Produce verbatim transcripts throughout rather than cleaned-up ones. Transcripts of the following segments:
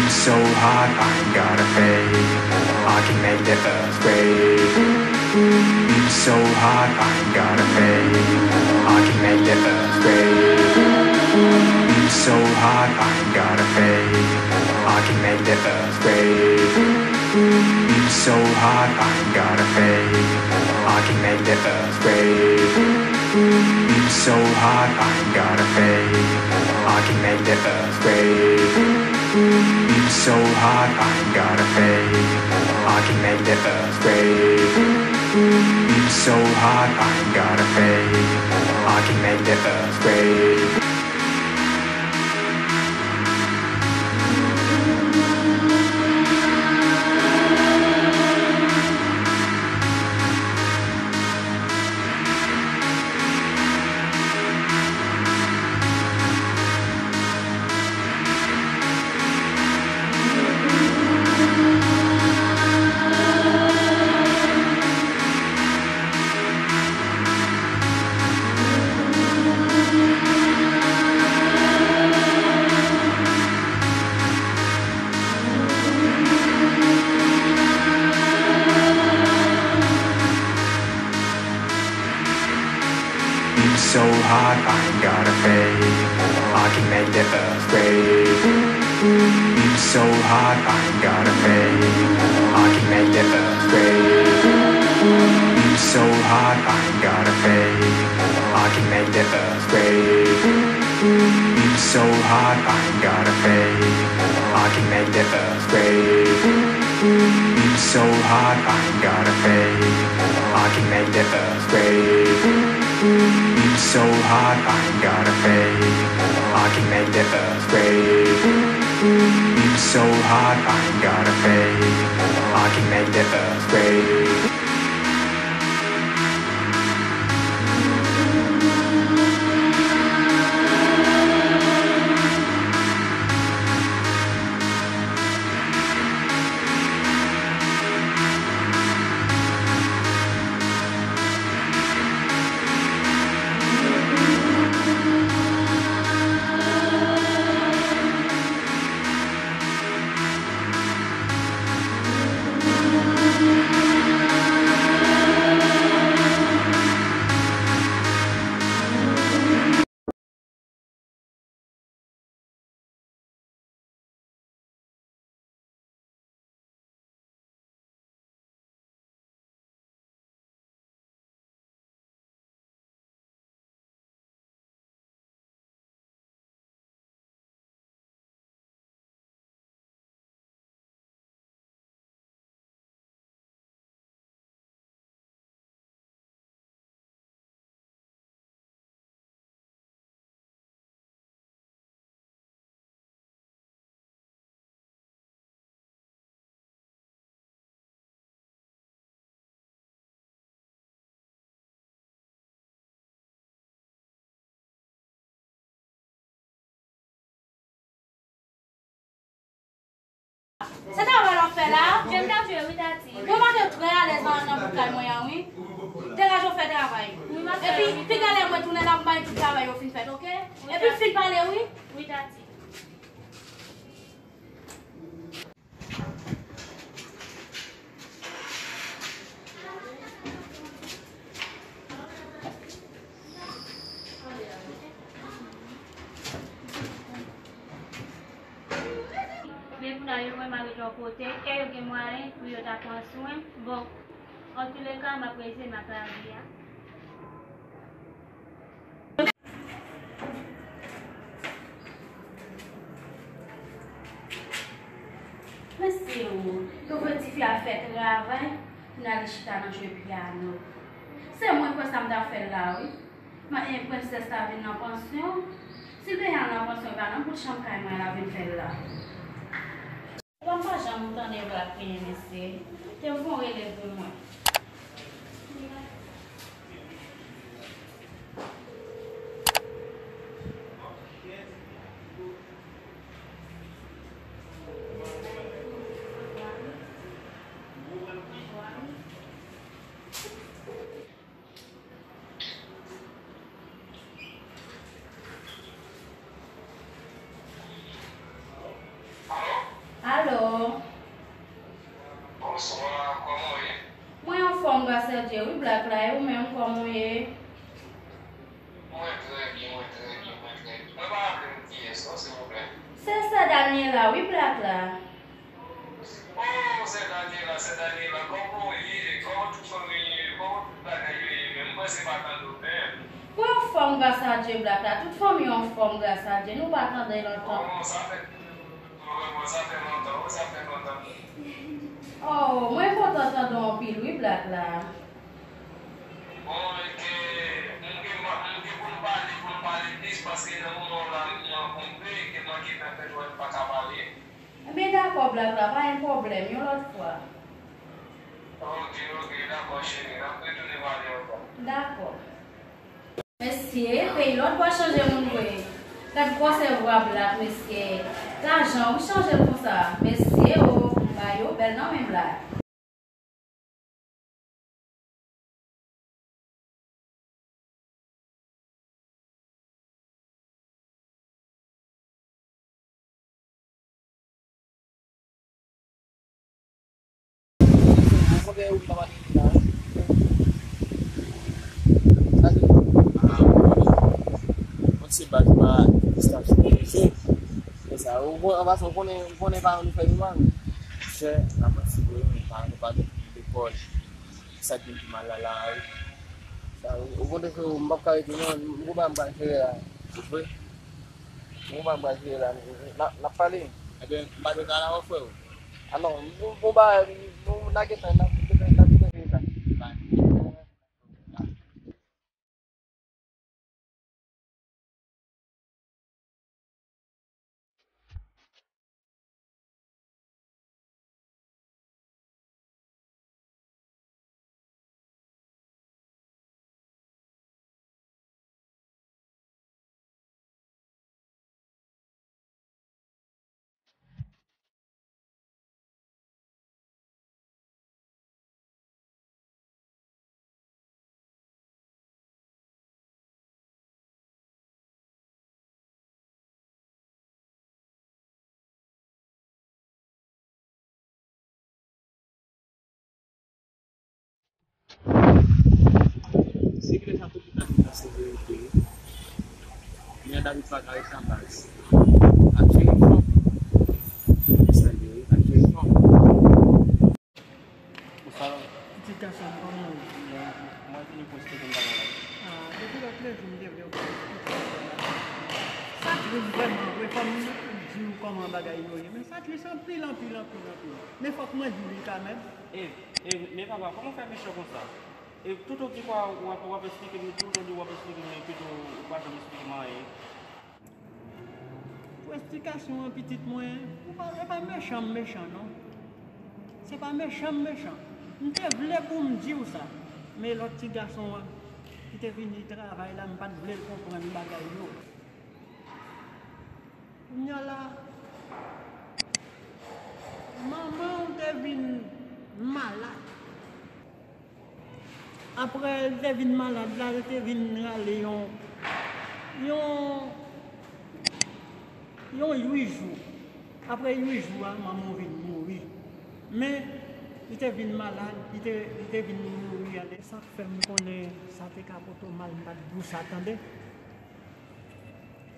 So hot, I gotta pay. I can make the earth quake. It's so hot, I gotta pay. I can make the earth quake. It's so hot, I gotta pay. I can make the earth quake. It's so hot, I gotta pay. I can make the earth quake. It's so hot, I gotta pay. I can make the earth quake. It's so hot, I gotta pay. I can make the earth quake. It's so hot, I gotta pay. I can make the earth quake. It's so hot, I gotta pay. I can make the earth quake. It's so hot, I gotta pay. I can make the earth quake. It's so hot, I gotta pay. I can make the earth quake. It's so hot, I gotta pay. I can make the earth quake. It's so hot, I gotta pay. I can make the earth quake. It's so hot, I gotta pay. I can make the earth quake. It's so hot, I gotta pay. I can make the earth quake. Se travay w ap fè la? Jan m t ap jwe wi, Tati. Mwen pa te trè alèz nan, nan bout kay mwen an, wi. Degaje w fè travay. Wi, m ap fè. Epi, pi talè mwen tounen la, m bay tout travay yo fin fèt, oke? Epi, fin pale, wi. Wi, Tati. Men kounye a, yo wè m al yon kote, kè yo gen mwayen pou yo ta pran swen. Bon, antouleka, m ap rete, m ap lavi a. Mesye o, yo vle tifi a fè travay pou n ale chita nan jwe pyano. Se mwen kwè sa m ta fè l la wi. M ap gen prensès la vin nan pansyon. Si l bezwen al nan pansyon, e pa nan bout chanm kay mwen la vin fè l la. Epa m pa janm tande yo ap plenyen mesye. Te voye rele pou mwen. Wi, Black la, e ou menm, kòman w ye? Mwen trè byen, mwen trè byen, mwen trè byen. Mwen pa raple m kiyès non, silvouplè. Se sè Daniela, wi, Black la. Oh, sè Daniela, sè Daniela, kòman w ye? Kòman tout fanmi ye? Kòman tout bagay yo ye menm? M panse pa tande w menm. Mwen anfòm, gras a Dye, Black la. Tout fanmi yo anfòm, gras a Dye. Nou pa tande lontan. Oh, sa fè, oh, sa fè lontan, wi, sa fè lontan. Oh, mwen kontan tande w anpil, wi, Black la. Bon, e ke, m gen, m gen pou m pale, pou m pale plis, paske nan moman w la, m rankontre, ke m manke fè fèt, wè, m pa ka pale. Ebyen, dakò, Black la, pa gen pwoblèm, yon lòt fwa. Ok, ok, dakò, cheri, n ap retounen pale ankò. Dakò. Mesye, peyi lòt bò chanje moun vre. Gad gwosè vwa Black, mesye. Lajan, wi, chanje l konsa. Mesye, o, bagay yo bèl nan men Black. Ou konnen ou pa pale la. Sa se, ah, mwen se baz pa estasyon mesye. Se sa, ou kon-, an pasan, ou konnen, ou konnen paran nou fè nou mal. Chè, nan manti vre, men paran nou pa gen pou lekòl. Sa ki gen pi mal la, la, wi. Sa, ou, ou konnen ke m p ap ka rete, non, m gon bagay m pral jere la. Ou vre? M gon bagay m pral jere la. N a, n ap pale. Ebyen, m pa dwe ka la, frè. A non, m gon bagay, nou, n a gentan, n ap, n ap gentan jere sa. Bye. Se klè sa tout moun ap di la se verite wi. Men David pa ka ret nan baz. Ak cheri fanm. Sa ye wi, ak cheri fanm. Pitit gason m, kòman w ye? Mwen vini pou eksplike m bagay la wi. Ah, depi lòt lè jou m te vle w pou eksplike m bagay la. Sa tris vrèman vre, fò m di w kòman bagay yo ye. Men sa tris anpil, anpil, anpil, anpil. Men fòk mwen di w li kanmenm. E, e, men papa, kòman w fè mechan konsa? E tout otan w di kwa w ap, w ap eksplike m, tout otan w di w ap eksplike m, epi tou ou pa janm eksplike m anyen. Pou eksplikasyon an, pitit mwen, ou pa, e pa mechan m mechan, non. Se pa mechan m mechan. M te vle pou m di w sa. Men lòt ti gason an, ki te vini travay la, m pa t vle l konprann bagay yo. Kounye a la, manman w te vin malad. Apre l te vin malad la, yo te vin rale yon, yon, yon uit jou. Apre uit jou a, manman w vin mouri. Men, li te vin malad, li te, li te vin mouri a. Sa k fè m konnen sa te ka pote w mal, m pa t di w sa, tande.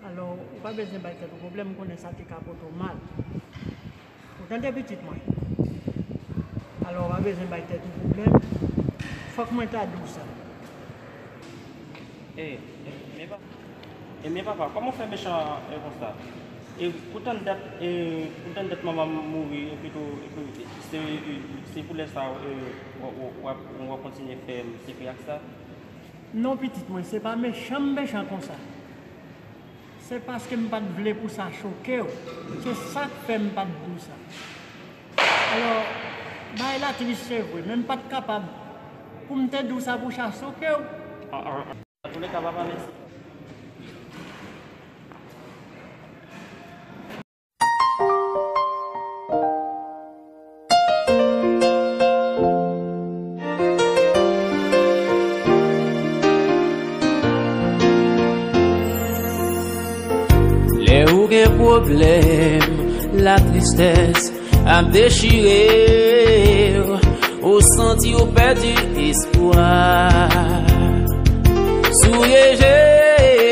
Alò, ou pa bezwen bay tèt ou pwoblèm, m konnen sa te ka pote w mal. Ou tande, pitit mwen? Alò, ou pa bezwen bay tèt ou pwoblèm. Fòk mwen ta di w sa. E, e, men pa, e, men papa, kòman w fè mechan, e, konsa? E, pou tann dat, e, pou tann dat manman m mouri, epi tou, epi, se, se pou lè sa, e, w, w, w ap, w ap kontinye fè m sifri ak sa? Non, pitit mwen, se pa mechan m mechan konsa. Se paske m pa t vle pou sa choke w. Se sa k fè m pa t di w sa. Alò, bagay la tris, se vre, men m pa t kapab pou m te di w sa pou sa choke w. Antouleka, papa, mèsi. Lè ou gen pwoblèm, latristès ap dechire w. Ou santi ou pèdi espwa. Souye je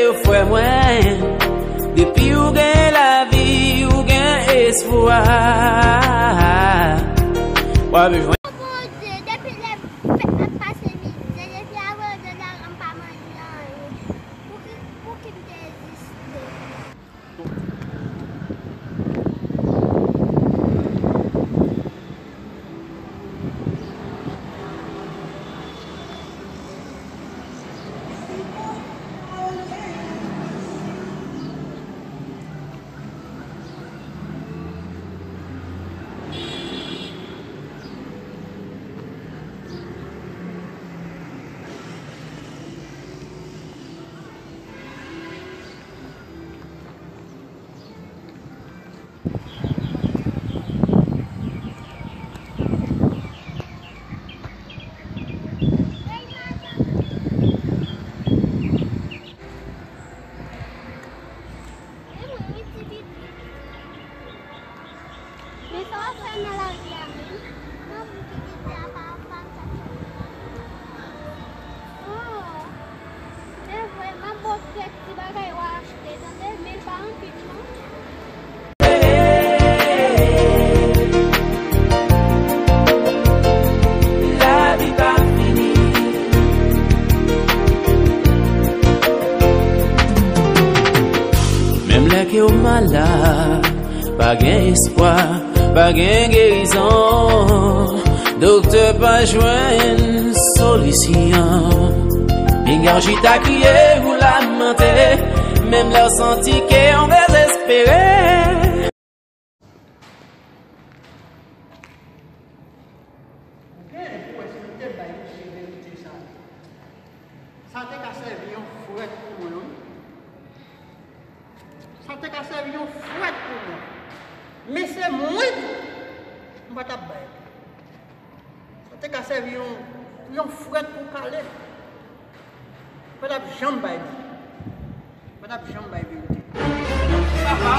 w, frè mwen. Depi ou gen lavi, ou gen espwa. W ap jwenn. Bondye, depi lè m ap pase mizè, depi avan jodi a, m pa manje anyen. Pouki, pouki m te egziste? Men sa w ap fè nan lari a menm? Nan moun ki gen tè a pa, pa, pa, pa. Oh, se vre, m ap ba w kèk ti bagay w a achte, tande, men l pa anpil, non. Lavi pa fini. Menm lè ke w malad, pa gen espwa, pa gen gerizon. Doktè pa jwenn solisyon. Pinga w chita kriye ou lamante, menm lè w santi ke w dezespere. Ou genyen pou wè si m te bay misye verite sa. Sa te ka sèvi yon frèt pou mwen, wi. Sa te ka sèvi yon frèt pou mwen. Men se mwen tou, m pa t ap bay. Sa te ka sèvi yon, yon frèt pou kale. M pa t ap janm bay li. M pa t ap janm bay verite. Papa,